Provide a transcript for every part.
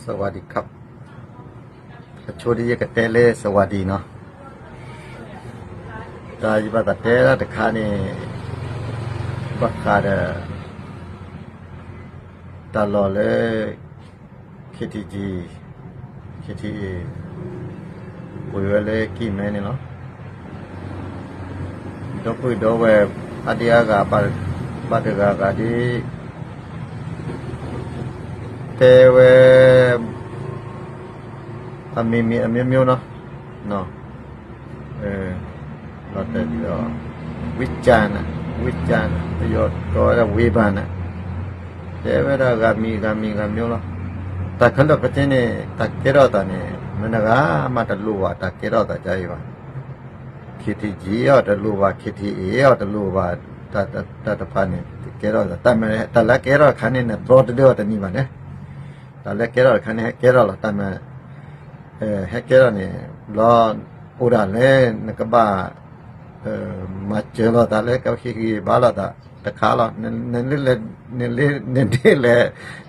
สวัสดีครับ အဆိဒ်ယကတဲလၢ สวัสดี နီၤ, တၢ်ယဘၣ်သးတဲဒၣ်တခါန့ၣ် ဘၣ်ဃးဒီး တၢ်လီၢ်လၢ KTG, KTA ပှ့ၤဝဲလၢကံၢ်မဲန့ၣ်လီၤ. ဒီပုၢ်ဒီဝဲၢ် အါဒံအါဂၤ ဘၣ်တဂၤဂၤဒ် တဲဝဲ အမံၤမံၤအမျိုးမျိုးနီၤ, လီၤတဲာ်ဒီး ဝံကၠၣ်နၤ, ဝံကၠၣ်နၤ ပယီၤကိးဝဲဒၣ်ဝံဘၣ်နၤ, တဲဝဲဒၣ်ဂၤမံၤဂၤမံၤဂၤမျိုးလီၤ. တၢ်ခဲလၢာ်ခဲဆ့န့ၣ် တၢ်ကဲထီၣ်သးန့ၣ် မတၤဂၤမးတလိၣ်ဘၣ် တၢ်ကဲထီၣ်သးဒ်အံၤဘၣ်. KTG အီၤတလိၣ်ဘၣ်, KTA အီၤတလိၣ်ဘၣ်, တၢ်တဖၣ်န့ၣ် ကဲထီၣ်သး တၢ်လၢကဲထီၣ်တခါန့ၣ် နတြီတဒၢအီၤတန့ၢ်ဘၣ်န့ၣ်, တၢ်လၢကဲထီၣ်တခါန့ၣ် ဟဲကဲထီၣ်လီၤ. တၢ်မ့ၢ် ဟဲကဲထီၣ်န့ၣ် ဘျီ အိၣ်ဒၣ်လၢနကဘၣ် မၤစၢၤလိာ်သးလၢ ကဟ့ၣ်ဂံၢ်ဘါလိာ်သးတခါလီၤ. နဒ်လဲၣ် နဒ်လဲၣ် တဲ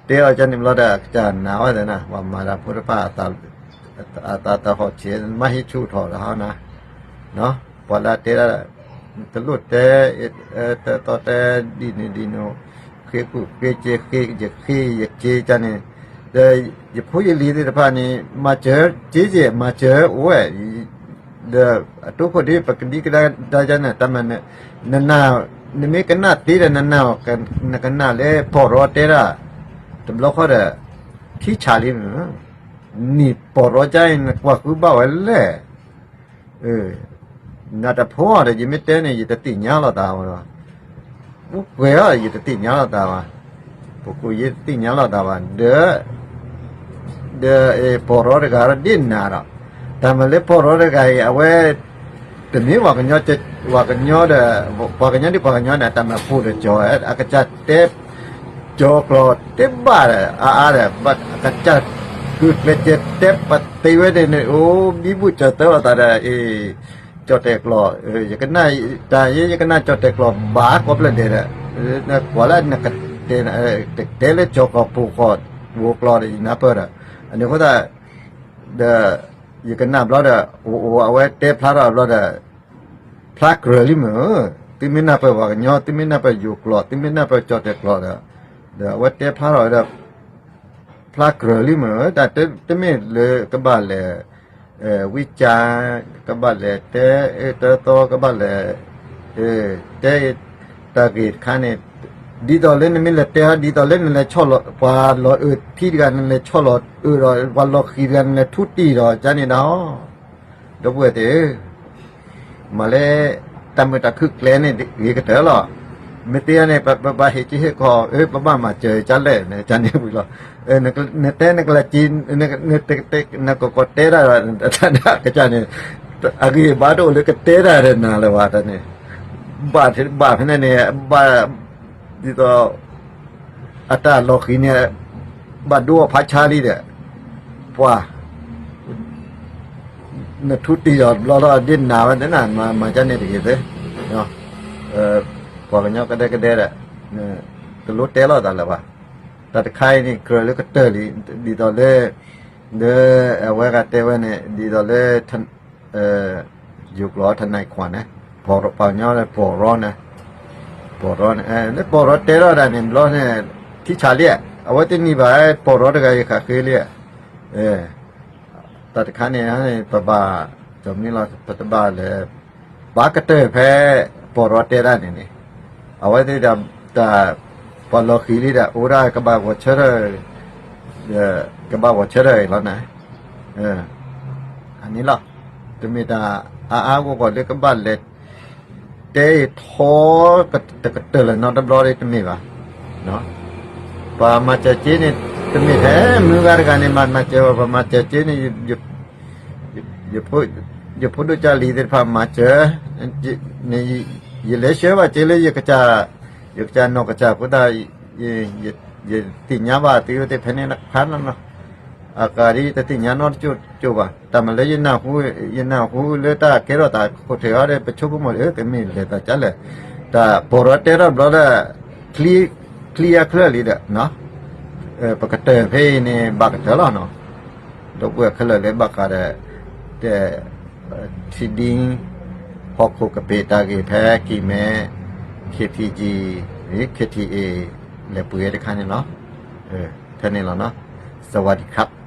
အီၤကန့ၣ်ဘျီဒီး အကစၢ်နာ်ဝဲသ့ၣ်နၤ ပှၤမၤတၢ်ဖိတဖၣ် အသးတဟီၣ်ဆံး မ့ၢ်ဟံးဆူၣ်ထီၣ်ဒီးဟီနၤ, ပှၤလၢအတဲဒၣ် တလိၣ်တဲ တသီတဲဒ်န့ၣ်ဒ်န့ၣ်, ဃ့ကူၣ်ဃ့စ့ ဃ့ယဃ့ယစ့ကန့ၣ်, ဒီးယဖိယလံၤသ့ၣ်တဖၣ်န့ၣ် မၤစၢၤစ့စ့ မၤစၢၤအိၣ်ဝဲ, ဒီးအတိခိၣ်ဒ်ပကဒံကဒါဒ်န့ၣ် တၢ်မၤ နနၢ် နမ့ၢ်ကနၣ်သ့ဒီး နနၢ် နကနၣ်လၢပီၢ်ရီတဲဒၣ် တဘျီဃီဒီး ထံဆးလံမ့ၢ်, နံၣ်ပီၢ်ရီကါအံၤ နကွၢ်ဃုဘၣ်ဝဲလဲၣ်. နတဖိအီၤဒီး ယမ့ၢ်တဲန့ၣ် ယတသ့ၣ်ညါလိာ်သးဘၣ်, ပူၤကွံာ်အီၤ ယတသ့ၣ်ညါလိာ်သးဘၣ်, ပူၤကွံာ်ယတသ့ၣ်ညါလိာ်သးဘၣ်, ဒီး ဒီးပီၢ်ရီတဂၤဒီးဒ်နၤဒီး, တၢ်မၤလၢပီၢ်ရီတဂၤအံၤ အဝဲ တမ့ၢ်ပှၤကညီ ပှၤကညီဒီး ပှၤကညီဒ်ပှၤကညီန့ၣ် တၢ်မၤပူၤဒီးကၠီၤ အကစၢ်တဲ ကၠီၤကျိာ်တဲဘၣ်ဒီး အါအါဒီး အကစၢ် ကုၢ်ကျဲးစၢးတဲပသ့ဝဲန့ၣ်န့ၣ် အိၣ်ဘံဘူၣ်ကၠီၤသၢလိာ်သးဒီး အ့ ကၠီၤတဲာ်ကျိာ် ယကနၣ် တၢ်ယဲ ယကနၣ်ကၠီၤတဲာ်ကျိာ်ဘၣ်ကိးဖျၢၣ်ဒဲးဒီး ကွၢ်လၢနကတဲ တတဲလၢကၠီၤကျိာ်ပူၤကျိာ် ဝိၤကျိာ်ဒီး ယနၢ်ပၢၢ်ဒီး အန့ၣ်အဃိသတး ဒီး ယကနၣ်ဘျီဒီး အိၣ်အိၣ်အဝဲတဲဖျါထီၣ်ဘျီဒီး ဖျါကြၢးလံမ့ၢ်ဧၢ, သုမ့ၢ်နၢ်ပၢၢ်ပှၤကညီ သုမ့ၢ်နၢ်ပၢၢ်ယိၤကျိာ် သုမ့ၢ်နၢ်ပၢၢ်ကၠီၤတဲာ်ကျိာ်ဒီး ဒီးအဝဲတဲဖျါထီၣ်ဝဲဒီး ဖျါကြၢးလံမ့ၢ်ဧၢ, တၢ်တမ့ၢ်လၢကဘၣ်လဲၤ ဝံကၠါ ကဘၣ်လဲၤတဲ အၢ တၢသီ ကဘၣ်လဲၤ တဲ တၢ်ဂ့ၢ်တခါန့ၣ် ဒ်သိးလၢနမ့ၢ်လဲၤတဲ ဒ်သိးလၢနလဲၤဆီၣ်လီၤ ပှၤလီၤအၢထံတဂၤ နလဲၤဆီၣ်လီၤအၢဒီး ပှၤလီၤဃံၤတဂၤ နလဲၤထူတံၢ်ဒီး ကန့ၣ်ဒၣ် ဒီပုၢ်ဝဲၢ်သ့ၣ်ဧၢ, မၤလၢ တၢ်မုာ်တၢ်ခုၣ်ကျဲန့ၣ် ဂ့ၤကတၢၢ်လီၤ. မ့ၢ်သ့န့ၣ် ပဘၣ်ဟ့ၣ်က့ၤဟ့ၣ်ခီ အၢ ပဘၣ်မၤစၢၤကလဲၣ် ကန့ၣ်ဝံၤလီၤ. နတဲနကလၢက့ နကကီၢ်တဲတၢ်ဒီး တၢ်ဒၣ်ကစၢ်န့ၣ် အဂံၢ်အဘါတအိၣ်လၢကတဲတၢ်ဒီးနၤလၢၤဘၣ်တၢ်န့ၣ်, ဘၣ်ဘၣ်ဖဲန့ၣ်န့ၣ် ဘၣ် ဒ်သိး အတၢ်လီၤဃံၤန့ၣ် ဘၣ်ဒိအီၤဖးဆါလံဒီး ပှၤ နထူတံၢ်ဒီးဘျီဒီး ဒ်နၤဝဲသ့ၣ်နၤ မၤကန့ၣ်တဂ့ၤသ့, ပှၤကညီကဒဲကဒဲဒီး တလိၣ်တဲလိာ်သးလၢၤဘၣ်. တၢ်တခါအံၤန့ၣ် ကြၢးလၢကတၢၢ်လံ ဒ်သိးလၢ လၢအဝဲဂၤတဲဝဲန့ၣ် ဒ်သိးလၢ ယိၤကျိာ်ထနၢၣ်ခွါန့ၣ် ပှၤကညီလၢပီၢ်ရီန့ၣ် ပီၢ်ရီန့ၣ် လၢပီၢ်ရီတဲထီၣ်ဒၣ်န့ၣ် ဘျီန့ၣ် ထံဆးလံ, အဝဲတနံၤဘၣ် ပီၢ်ရီတဂၤအံၤဃးဃ့လံ, တၢ်တခါန့ၣ် ပဘၣ် ကမ့ၢ်လီၤ ပတဘၣ်လဲၤ ဘၣ်ကတၢၢ်ဖဲ ပီၢ်ရီတဲဒၣ်န့ၣ်န့ၣ် အဝဲသ့ၣ်ဒီး တၢ် ပှၤလီၤဃံၤလံဒီး အိၣ်ဒၣ်ကဘၣ်ဂီၤဆၢထၢၣ် ကဘၣ်ဂီၤဆၢထၢၣ်အံၤလီၤနၤ, အန့ၣ်လီၤ. တမ့ၢ်တၢ်အါအါဂီၢ်ဂီၢ်လၢကဘၣ်လဲၤ တဲအံၤထီ တကတၢၢ်လၢၤနီတဘျီဒီးတမ့ၢ်ဘၣ်. ပှၤမၤစၢၤက့န့ၣ် တမ့ၢ်ထဲမုၢ်ဂၤတဂၤန့ၣ် မၤမၤစၢၤဘၣ် ပှၤမၤစၢၤက့န့ၣ် ယဖိဒိၣ်ကၢ်လံၤသ့ၣ်တဖၣ်မၤစၢၤ ယလဲၤဆှၢဘၣ်က့လၢ ယကစၢ်နီၢ်ကစၢ်ဖိသၣ် ယသ့ၣ်ညါဘၣ်သုဝဲသ့ၣ်ဖဲန့ၣ်တခါနီၤနီၤ, အကၤဒ်တသ့ၣ်ညါနီတကၠိၣ်ဘၣ် တၢ်မၤလၢယနၢ်ဟူ ယနၢ်ဟူလၢတၢ်ကဲထီၣ်သးခိၣ်ထံးအီၤဒီး ပဆိကမိၣ်ဒီး ကမ့ၢ်လဲၤသးကလဲၣ်, တၢ်ပီၢ်ရီတဲထီၣ်ဘျီဒီး ချံအချၢၣ်လံဒီး ပကတၢၢ်ဖဲအံၤန့ၣ် ဘၣ်ကတၢၢ်လီၤနီၤ. ဒီပုၢ်ဝဲၢ်ခဲလၢာ်လၢဘၣ်ဃးဒီး တ ထံဒံ ဟီၣ်ခိၣ်ကပ့ၤတၢ်ဂ့ၢ်ဖဲ ကံၢ်မဲ ခ့ထံကံၢ် ခ့ထံအ့ၣ် လဲၤပှ့ၤတခါန့ၣ်လီၤ. ထဲန့ၣ်လီၤနီၤ. စဝးဒံၣ်ခါ.